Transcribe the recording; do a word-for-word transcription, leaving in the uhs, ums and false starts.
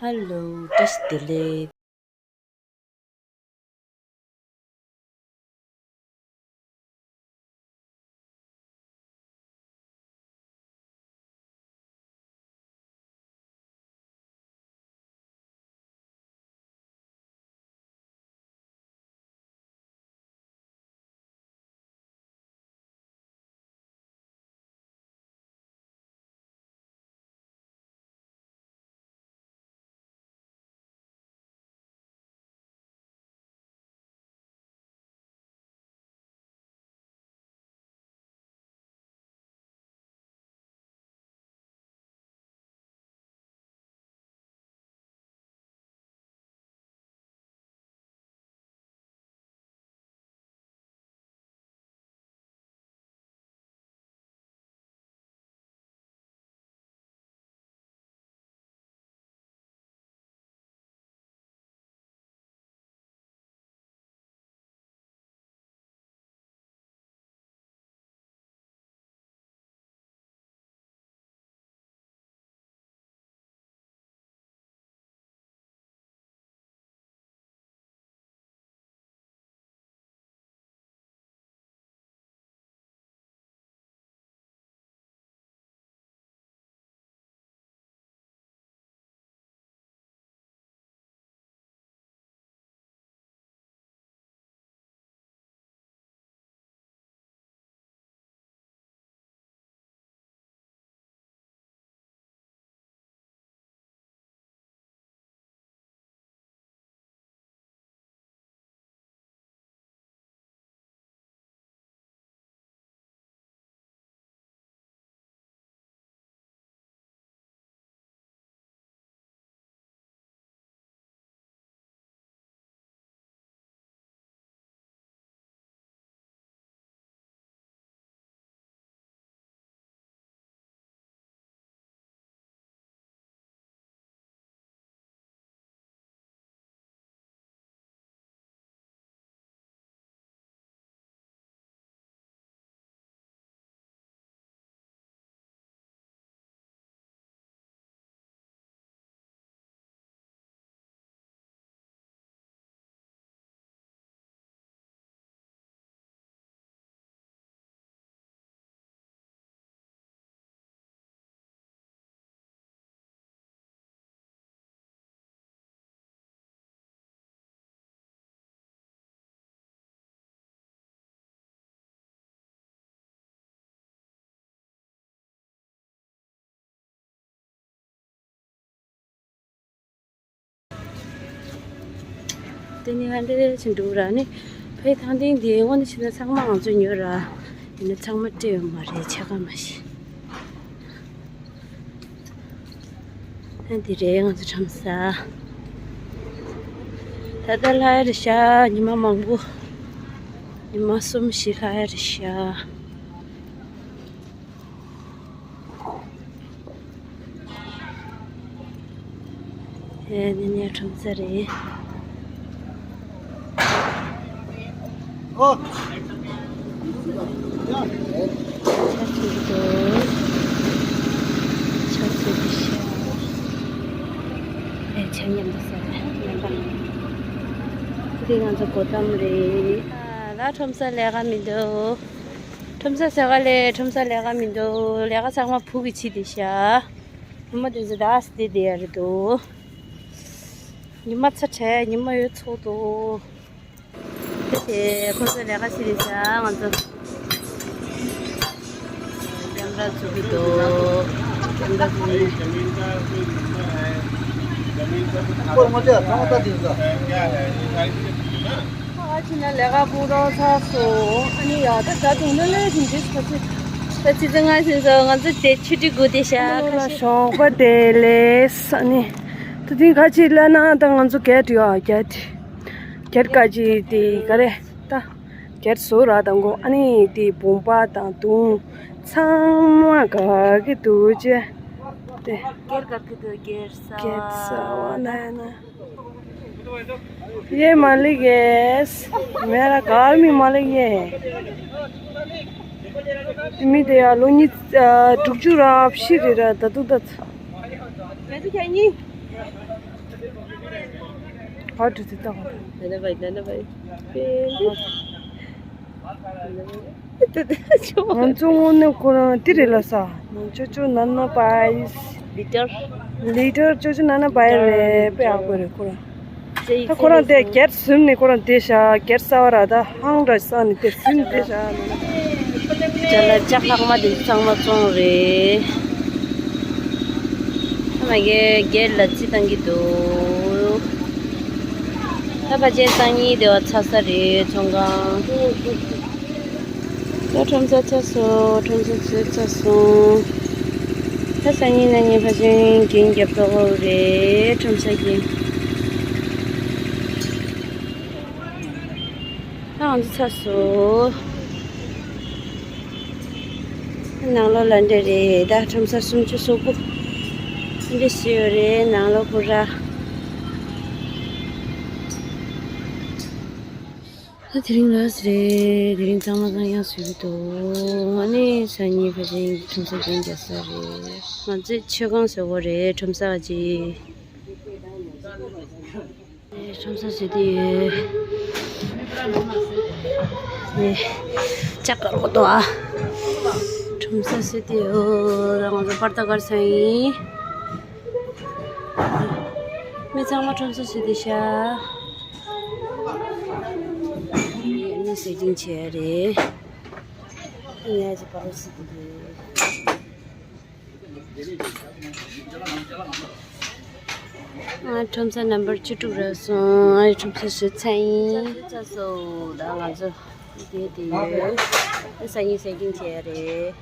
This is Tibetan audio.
ཧ་ལོ། བཀྲ་ཤིས་བདེ་ལེགས། དེ་ནི་ཨ་འདྲས་ཕྱིན་འགྲོ་ར་ནི། ཕའི་ཐང་སྟེང་འདི་དངོས་གནས་བྱས་ན་ཚང་མ་ང་ཚོས་ཉོས་ར། ཡིན་ན་ཚང་མ་སྤྲད་ཡོད་མ་རེད། ཆ་ག་མ་ཤེས། ཨ་འདི་རེད་ང་ཚོ་ཁྲོམ་ས། ད་ལྟ་ལྷག་ཡ་རེད་ཤག་ཉི་མ་མང་པོ། ཉི་མ་གསུམ་བཞི་ལྷག་ཡ་རེད་ཤག་ཨེ་འདི་ནས་ཁྲོམ་ས་རེད། ཨོ། ཆ་ཚོད་ཀྱི་འདུག་ཆ་ཚོད་ཀྱི་ཤག་ཨེ་ཆ་མཉམ་དུ་ཟ་རེད་མེད་པ། འདི་ང་ཚོ་སྒོ་འགྲམ་རེད། ཨ་ལ་ཁྲོམ་ས་ལས་ཀ་མི་འདུག་ཁྲོམ་ས་ཟེར་ག་ལས་ཁྲོམ་ས་ལས་ཀ་མི་འདུག་ལས་ཀ་ཚང་མ་ཕུག་གི་ཕྱི་དེ་ཤག་ཉི་མ་དེ་ཚོ་ད་སྟེ་བསྡད་ཡ་རེད་འདུག་ཉི་མ་ཚ་དྲགས། ཉི་མ་ཡོད་ཚོད་འདུག་དེ་ཁོ་ཚོ་ལས་ཀ་ཕྱི་དེ་ཤག་ང་ཚོ་ཀེམ་ར་བཙུགས་ཀྱི་འདུག་ཀེམ་ར་བཙུགས་ནས། ཁོ་ང་ཚོས་ཚང་མ་ལྟ་དེ་ཟ། ཨ་ཕྱི་ན་ལས་ཀ་སྤུ་རོགས་ཚར་སོང་། ཨ་ནི་ཡ་ད་ད་དུང་ན་ལས་ཞིག་འདི་ཁ་ཆེ། ད་ཆི་ཚེ་ང་ཞིག་ཟ། ང་ཚོ་དེ་ཆུ་ཊི་དགོས་དེ་ཤག་ཁ་ཤས་ཞོགས་པ་བདེ་ལེགས། ཨ་ནི་ད་དེ་ཁ་ཆེ་ལ་ན་ད་ང་ཚོ་གེ་ཊི་ཡོད། གེ་ཊི་གེ་ཊི་ཁ་ཆེ་དེ་ག་རེ་ད་གེ་ཊི་བཟོ་ར་དང་གོ་ཨ་ནི་དེ་བུམ་པ་དང་དུང་ཚང་མ་ག་གི་འདུག་ཅེ། དེ་སྒེར་ག་གི་འདུག་སྒེར་ས་སྒེར་ས་བ་ན་ཡ་ན། ये मालिक है, मेरा घर में मालिक ये है। མི་དེ་ཡ་ལོ་ཉི་ཨ་དྲུག་ཅུ་ར་བཞི་རེད་ར་ད་དུང་ད། ང་ཚོ་ཁྱེད་གཉིས། How to sit down? Nana bhai, nana bhai. ང་ཚོ་དངོས་གནས་ཁོ་རང་འདི་རེད་ལ་ས། ཅོ་ཅོ་ན་ན་བྷའི། ལི་ཏར། ལི་ཏར་ཅོ་ཅོ་ན་ན་བྷའི་རེད། དཔེ་ཡག་པོ་རེད་ཁོ་རང་། ད་ཁོ་རང་དེ་གེ་ཊི་ཟིན་ནས་ཁོ་རང་དེ་ཤ་གེ་ཊི་གསར་པ་ར་ད་ཧང་འདྲ་བསགས་ནས་དེ་ཟིན་དེ་ཤ། ཅ་ལག་ཅ་ལག་མ་དེ་ཚང་མ་བཙོང་རེད། ཨ་མ་གེ་སྒེར་ལ་རྩིས་བཏང་གི་འདུག་ད་ཕལ་ཆེར་སང་ཉིན་དེ་བ་ཚར་ས་རེད་ཚོང་ཁང་། ད་ཁྲོམ་ས་ཚར་སོང་། ཁྲོམ་ས་ཚོད་ཚར་སོང་། ད་སང་ཉིན་གནངས་ཉིན་ཕལ་ཆེར་རྒྱན་རྒྱབ་ཐོག་འོག་རེད་ཁྲོམ་ས་རྒྱན། ད་ང་ཚོ་ཚར་སོང་། ནང་ལོགས་ལ་འདྲ་རེད། ད་ཁྲོམ་ས་སུམ་ཅུ་སོ་དགུ་འདྲ་ཞིག་ཡོད་རེད་ནང་ལོགས་པུ་ར། ད་དེ་རིང་ལ་སི་རེད། དེ་རིང་གཙང་མ་གཙང་ཡག་བཟོས་ཀྱི་འདུག་ཨ་ནི་སང་ཉིན་ཕལ་ཆེར་ཁྲོམ་ས་རྒྱན་རྒྱག་ས་རེད། ང་ཚོས་མཆོད་ཁང་བཟོ་དགོས་རེད་ཁྲོམ་ས་ཅིག་ཁྲོམ་ས་བཟོས་ཏེ་ཡོད། ནས་ལྕགས་དཀར་པོ་འདུག་ཨ། ཁྲོམ་ས་བཟོས་ཏེ་ཡོད། ང་ཚོ་པར་ཏ་གར་ས་ཡིན། མི་ཚང་མ་ཁྲོམ་ས་བཟོས་ཏེ་ཤ། ཨ་ནི་སེ་ཊིང་བྱས་རེད། ཨ་ནི་ཨ་ཅེ་པར་བཟོས་ཏེ་རེད། ང་ཁྲོམ་ས་ནམ་བར་བཅུ་དྲུག་རག་སོང་། ཨ་ཁྲོམ་ས་བཟོས་ཚར་ཡིན། ཚར་སོང་། ད་ང་ཚོ་དེ་དེ་ཡོད། ཨ་སང་ཉིན་སེ་ཊིང་བྱས་རེད།